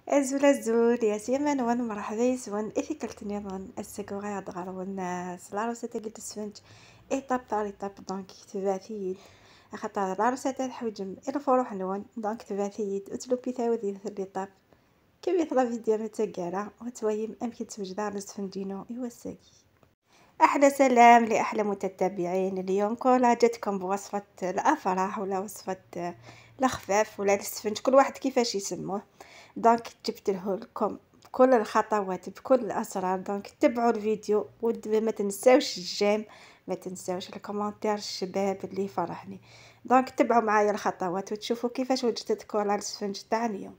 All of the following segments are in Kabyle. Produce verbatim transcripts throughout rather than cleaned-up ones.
Azul azul, yas yama-nwen, mṛeḥba yes-wen i tikkelt nniḍen. Ass-agi uɣaleɣ-d ɣer-wen, eh, s la recette-agi n lesfenǧ, étape par étape, donc tebɛet-iyi-d, axaṭer la recette-a teḥwaǧem i lfuruḥ-nwen, donc tebɛet-iyi-d, ur tlupit ara di l'étape. Kemmlet la vidéo ma d taggara, u ad twalim amek i d-swejdeɣ lesfenǧ-inu i wass-agi. أحلى سلام لأحلى متتبعين. اليوم كولا جاتكم بوصفة الأفراح ولا وصفة الخفاف ولا السفنج، كل واحد كيفاش يسموه. Donc جبت لكم بكل الخطوات، بكل الأسرار. Donc تبعوا الفيديو، وما تنساوش الجيم، ما تنساوش الكومنتير الشباب اللي فرحني. Donc تبعوا معايا الخطوات وتشوفوا كيفاش وجدت كولا السفنج تاع اليوم.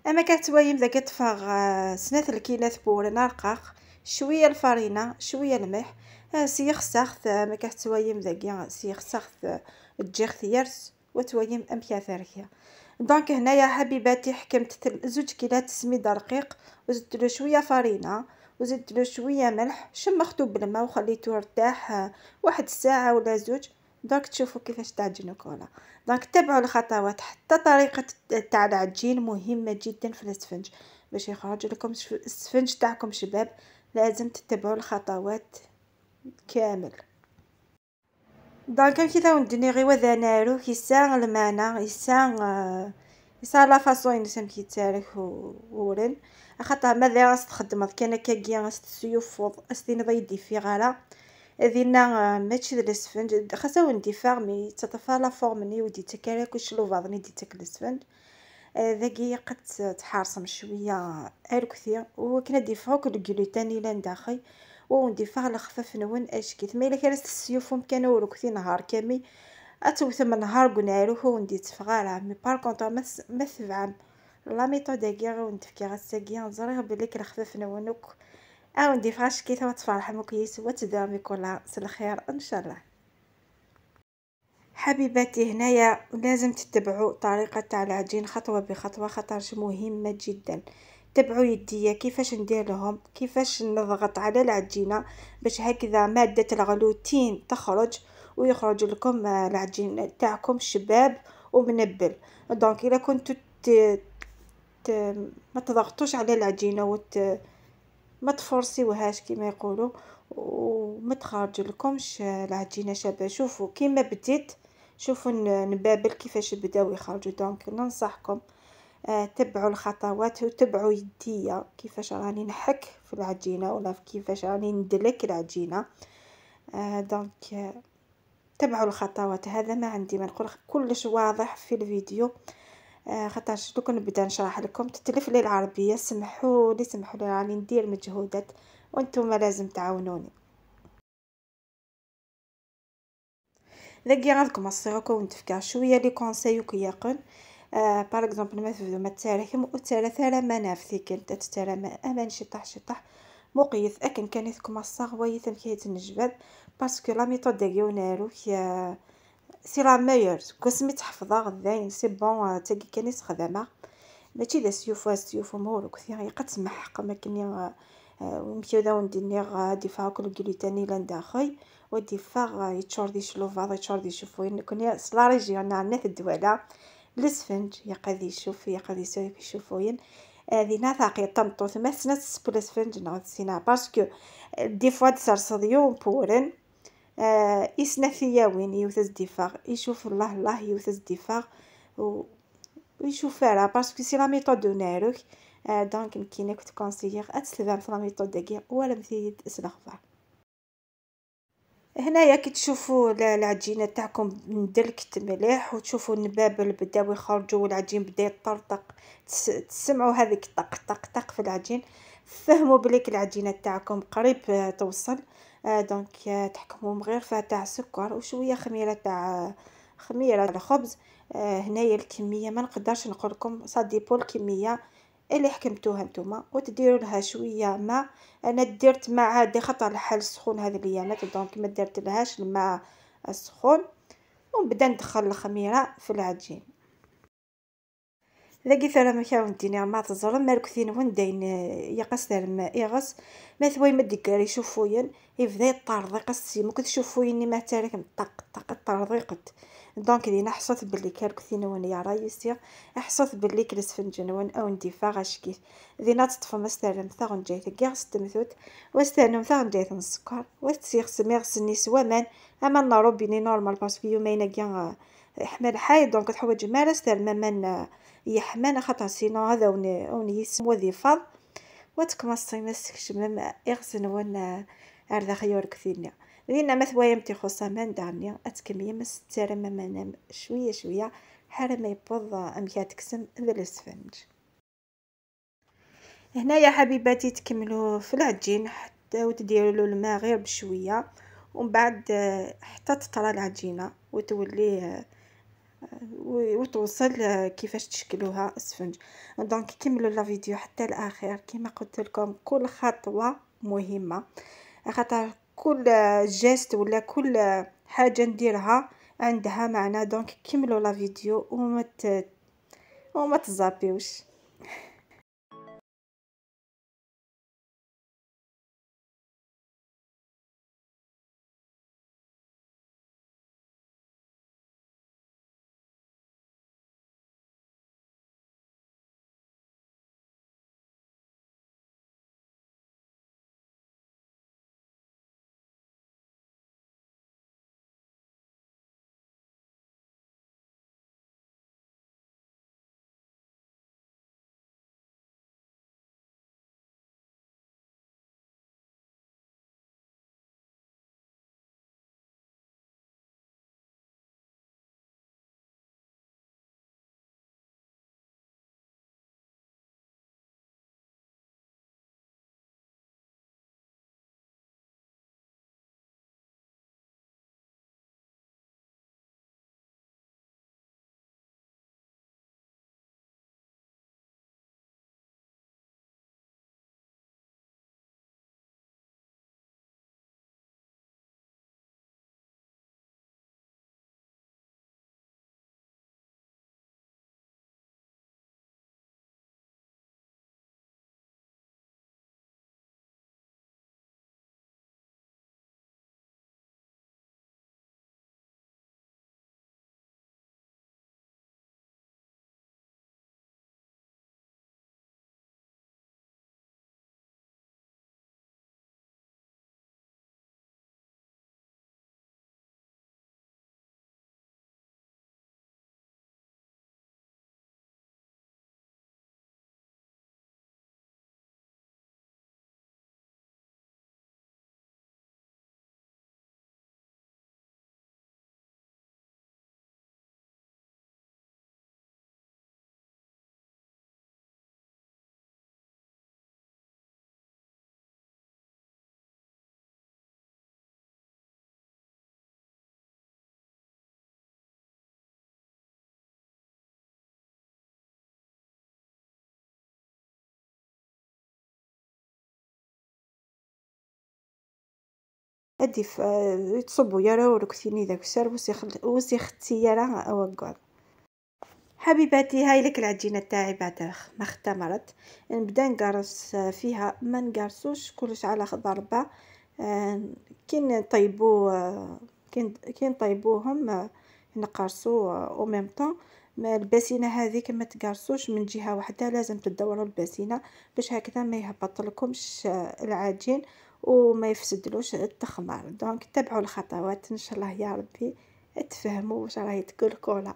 اما كتوايم داك يطفغ، آه، سنات الكيلات بورن رقاق، شويه الفرينه، شويه الملح، آه، سيخسخت، آه، ما كتوايم داك سيخسخت، آه، تجي ختيارت وتوايم ام كثر هي. دونك هنايا حبيباتي حكمت تل-، زوج كيلات سميد رقيق، وزدت له شويه فرينه، وزدت له شويه ملح، شمختو بالماء وخليته يرتاح، آه، واحد الساعه ولا زوج. دونك تشوفوا كيفاش تعجنوا كولا. دونك تبعوا الخطوات، حتى طريقة تاع العجين مهمة جدا في الاسفنج. باش يخرج لكم السفنج تاعكم شباب، لازم تتبعوا الخطوات كامل. دونك كي تاون دنيغي وذا نارو كيسا المانا يسا، آه، يسا لا فاصون يسا كيتسارك ورن. خاطر ماذا غاس تخدمض كان كاكيا غاس تسيوفوض استينض يدي في غالا. دينا، آه، ماشي د الاسفنج، خاصة وندي فاغمي تطفى لا فورمني ودي تكاري كل شلوفاضني دي تك الاسفنج. آه، ذاكي قد تحارصم شوية اركثي، وكنا دي فوق الجلوتين الى داخل، وندي فاغ الخفاف نون اشكي ثم الا كانت السيوف مكان وركثي نهار كامل. اتوثم النهار قناروه وندي تفغارة، مي بار كونتر ما تس-، ما تبعم. لا ميثود هاكي غير وندفكي غا الساكي، نزريغ بليك الخفاف نون اكو. او ندي فاش كي ثوت فرح مكيس وتدامي كلها س الخير ان شاء الله. حبيباتي، هنايا لازم تتبعوا طريقة تاع العجين خطوة بخطوة، خاطرش مهمة جدا. تبعوا يديا كيفاش ندير لهم، كيفاش نضغط على العجينة باش هكذا مادة الغلوتين تخرج، ويخرج لكم، آه، العجين تاعكم شباب ومنبل. دونك الا كنتو ت-، ت-، ما تضغطوش على العجينة وت-، ما تفرسيوهاش كيما يقولوا، وما تخرج لكمش العجينة شابة. شوفوا كيما بديت، شوفوا الن-، النبابل كيفاش بداو يخرجوا. دونك ننصحكم، آه، تبعوا الخطوات وتبعوا يديا كيفاش راني نحك في العجينة ولا كيفاش راني ندلك العجينة. آه، دونك، آه، تبعوا الخطوات. هذا ما عندي ما نقول، كلش واضح في الفيديو. آه، خاطرش دوك نبدا نشرح لكم، تتلف لي العربية، سمحوا لي، سمحوا لي، راني ندير مجهودات وانتم لازم تعاونوني. داكي غنكمصي هكا ونتفكر شويه لي كونساي وكياقن. آه، بار اكزومبل، ما تبدو ما تسالكم وتسالى ثلاثه ما نافتي كنت تتسالى ما امان شطح شطح. مقيت اكن كان يتكمص صغوي ثم كيت النجباب، باسكو لا ميثود داكي ونارو كي سي لا ميور كوسمي تحفظها غداين سي بون. آه، تاكي كان يسخدمها ماشي دا سيوفو سيوفو مورو كثير يقد سمحق ما كني. آه، آه، ومكيو دا ونديني غادي فاكل جلوتاني لان داخل، ودي فاغ يتشور دي شلوفاض يتشور دي شوفوين كني سلا ريجيون ناث الدوالة. الاسفنج يقد يشوف يقد يسوي يشوفوين. آه، دينا ثاقي طنطوث ما سنات السبل اسفنج نغد سينا باسكو دي فوا تسرسض يوم بورن. آه، يسنا فيا وين يوثز ديفاغ، يشوف الله الله يوثز ديفاغ و-، ويشوف فارا باسكو سي لا ميثود دو ناروك. آه، دونك نكينا كنت كونسيير اتسلفام في لا ميثود داكي ولا مثيد اس الاخبار. هنايا كي تشوفوا ال-، العجينه تاعكم ندلكت مليح وتشوفوا النبابل بداو يخرجوا والعجين بدا يطرطق، تس-، تسمعوا هذيك طق طق طق في العجين، فهموا بليك العجينه تاعكم قريب، آه، توصل. آه، دونك، آه، تحكموا مغرفة تاع سكر وشوية خميرة تاع، خميرة الخبز. آه، هنايا الكمية ما نقدرش نقول لكم، سا ديبو الكمية اللي حكمتوها نتوما، وتديروا لها شوية ماء. انا درت ماء عادي خاطر الحال سخون هذه الايامات، دونك ما درت لهاش الماء السخون، ونبدا ندخل الخميرة في العجين. Dagi tura, amek ara wen-d-iniɣ, ma teẓrem arekti-nwen d ayen, eh, ilaq ad s-terrem iɣes, ma twayem ad d-iggar icufuyen, yebda yeṭṭerḍiq, ad s-tessim akk ticufuyin-nni, ma ttarak ṭṭaq, ṭṭaq, ṭṭerḍiqet. Donc, dinna ḥṣut belli arekti-nwen yerra yis-i, ḥṣut belli lesfenǧ-nwen ad wen-d-iffeɣ acek-it. Dinna ad teṭṭfem, ad s-terrem taɣenǧayt-agi s temtunt, u ad s-ternum taɣenǧayt n sskeṛ, u ad s-tesseɣsem iɣes-nni s waman, aman n robinet normal, parce que yumayen-agi, euh, yeḥma lḥal, donc ur teḥwaǧem ara ad s-terrem aman, euh, yeḥman, axaṭer sinon ad awen-, ad wen-yisem, u ad iffeɣ. U ad tkumaṣem ad s-tkecmem iɣes-nwen, euh, ar daxel n urekti-nni. Dinna ma twayem ixuṣṣ aman, daɣenni ad tkemmlem ad s-tettarram aman-am cwiya cwiya, ḥar ma yewweḍ, euh, amek ara tekksem d lesfenǧ. هنايا حبيباتي تكملوا في العجين حتى وتديروا له الماء غير بشوية، ومن بعد، آه، حتى تطرى العجينة وتولي، آه، و-، وتوصل، آه، كيفاش تشكلوها السفنج. Donc كملوا la vidéo حتى الأخير، كيما قلت لكم كل خطوة مهمة، خاطر كل، آه، geste ولا كل، آه، حاجة نديرها عندها معنى. Donc كملوا la vidéo وما ت-، وما تزابيوش. Ad if-, eh, ur yettṣubbu ara urekti-nni d akessar, ur s-ixel-, ur s-ixetti ara awaggaḍ. حبيباتي، هاي لك العجينة تاعي بعد ما اختمرت. نبدا نقرص فيها، ما نقرصوش كلش على ضربة. آه، كي نطيبو، آه، كي ن-، كي نطيبوهم، آه، نقرصو، آه، au même temps. ما الباسينة هذيك ما تقرصوش من جهة واحدة، لازم تدوروا الباسينة باش هكذا ما يهبط لكمش، آه، العجين وما يفسدلوش التخمار. Donc تبعوا الخطوات، إن شاء الله يا ربي تفهموا واش راهي تقول كولا.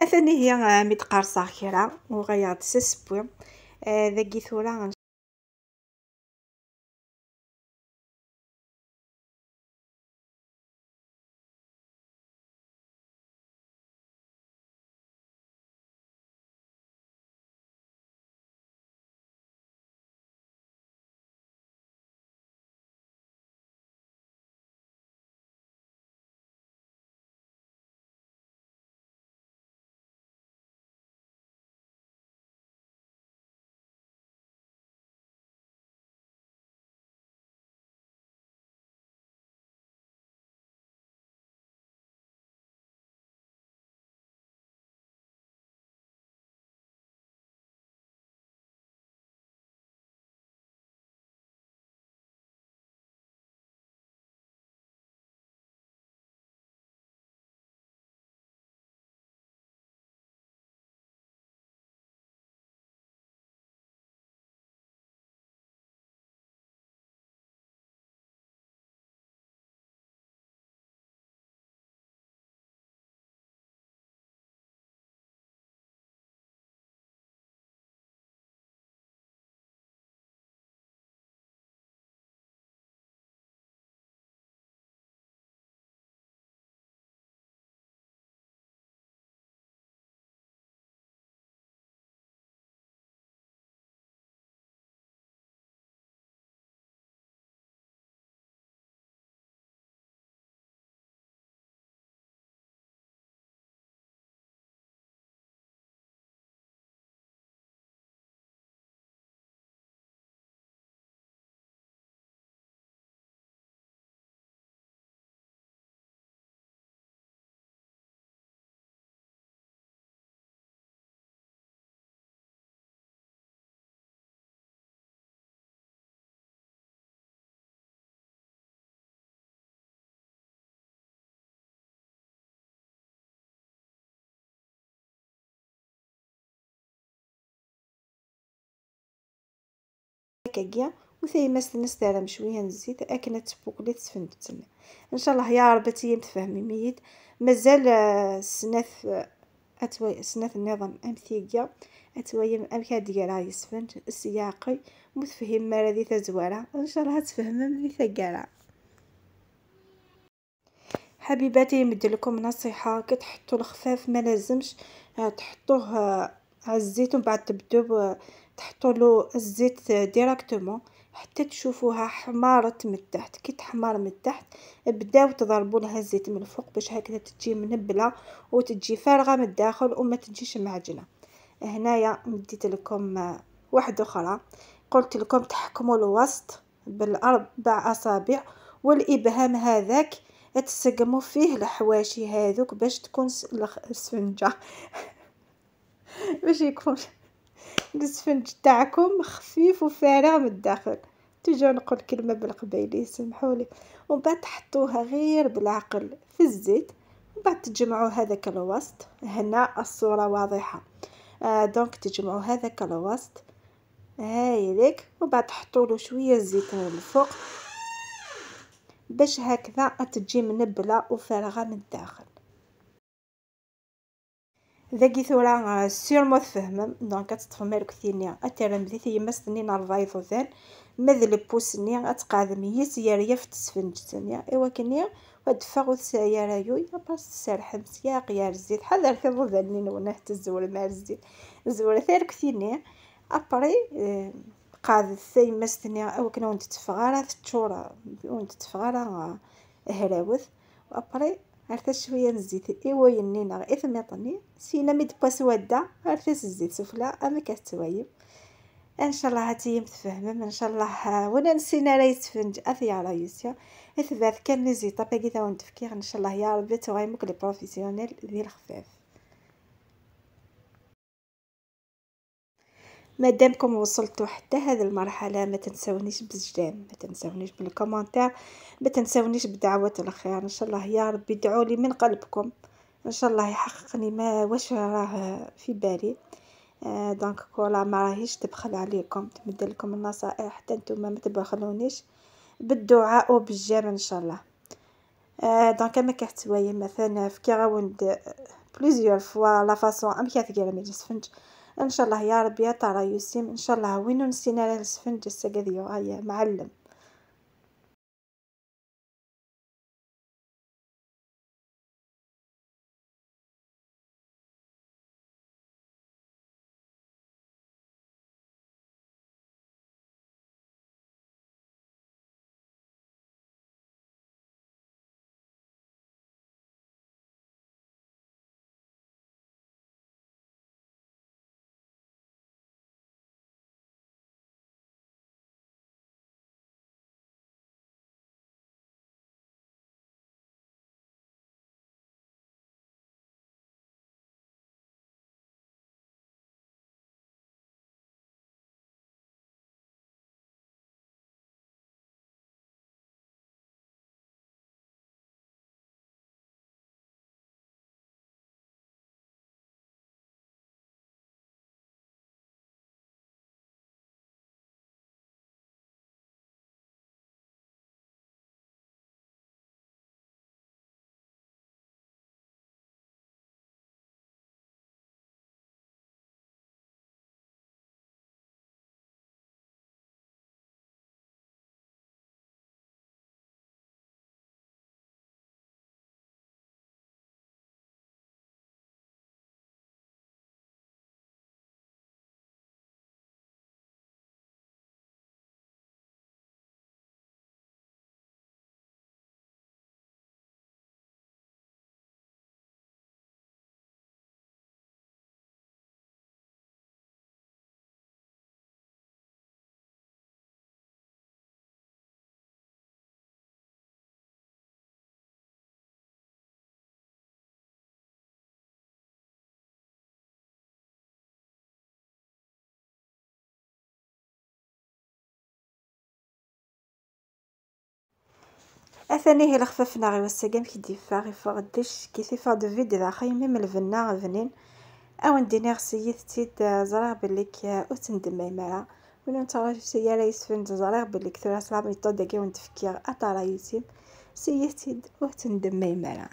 Atan ihi, ah, mi d-qarseɣ kra, uɣaleɣ-d s asewwi. Ah, dagi tura. Kagi, u tayemmasen-nnes terram cwiya n zzit akken ad tbukkli tesfenǧet-nni. Ncallah ya Ṛebbi ad tiyim tfehmim-iyi-d. Mazal, eh, snat, eh, atwa-, snat nniḍen am tigi. Ad twayim amek ad d-greɣ yesfenǧ s yeɛqel. Mu tefhimem ara di tazwara, ncallah ad tfehmem di taggara. حبيباتي، يمد لكم نصيحة، كي تحطوا الخفاف ما لازمش، آه، تحطوه، آه، على الزيت ومن بعد تبدو، آه، تحطوا له الزيت، آه، directement حتى تشوفوها حمارت من التحت. كي تحمر من التحت، بداو تضربوا لها الزيت من الفوق باش هكذا تجي منبلة وتجي فارغة من الداخل وما تجيش معجنة. هنايا مديت لكم، آه، واحدة أخرى، قلت لكم تحكموا الوسط بالأربع أصابع، والإبهام هذاك تسقموا فيه الحواشي هذوك باش تكون س-، الخ-، السفنجة، باش يكون السفنج تاعكم خفيف وفارغ من الداخل. توجور نقول كلمة بالقبايلي، سمحولي. ومن بعد تحطوها غير بالعقل في الزيت، ومن بعد تجمعوا هذاك الوسط. هنا الصورة واضحة. آه، donc تجمعوا هذاك الوسط، هايليك. ومن بعد تحطوا له شوية زيت من الفوق باش هكذا تجي منبلة وفارغة من الداخل. داكي ثورة، آه، سيرمو تفهمم، donc تطفم الكثينية، أترم ذي ثيمس تنين أربعة يضوذان، ماذ البوسني أتقعد ميس يا ريف تسفنج تنيا، إوا كنيا ودفع وتسعي رايوي، أباس تسرحم سياق يا رزيت، حذر في الضوذان ونهت الزور ما رزيت، الزور ثير كثيني. أبري، آه، قعدت ثيمس تنيا، أو كنا وانت تفغارة تشورة، وانت تفغارة، آه، هراوث. وأبري عرفت شوية نزيت ايوا ينينا غير ثميطني سينا ميد باسوادة، عرفت الزيت سفلى اما كتوايم. ان شاء الله هاتيم تفهمم ان شاء الله. آه، وانا نسينا راه يتفنج اثي على يوسيا. اثبات كان لي زيطا باقي تا ونتفكير ان شاء الله يا ربي توغيمك لي بروفيسيونيل ذي الخفاف. مادامكم وصلتوا حتى هذه المرحلة، ما تنسونيش بالجيم، ما تنسونيش بالكومنتار، ما تنسونيش بدعوات الخير. ان شاء الله يا رب ادعوا لي من قلبكم، ان شاء الله يحققني ما واش راه في بالي. آه، donc كولا ما راهيش تبخل عليكم، تمد لكم النصائح حتى نتوما ما تبخلونيش بالدعاء وبالجيم ان شاء الله. آه، donc اما كحتوايم مثلا فكي غاوند plusieurs fois la façon امك تقرا من السفنج. ان شاء الله يا ربي يا ترى يوسيم، ان شاء الله وين نسينا على السفنج السقذيو هيا معلم. Atani hi lexfaf neɣ i wass-agi amek i d-yeffeɣ, yeffeɣ-d d icekki, yeffeɣ-d vide daxel, même lbenna bnin. Ad wen-d-iniɣ s yiwet, ẓriɣ belli k-, ur tendemmayem ara. Win ur nettṛaǧu s yal ayen yesfen, ẓriɣ belli tura s la méthode-agi wen-d-fkiɣ aṭaray-is, siyit-tt-id, ur tendemmem ara.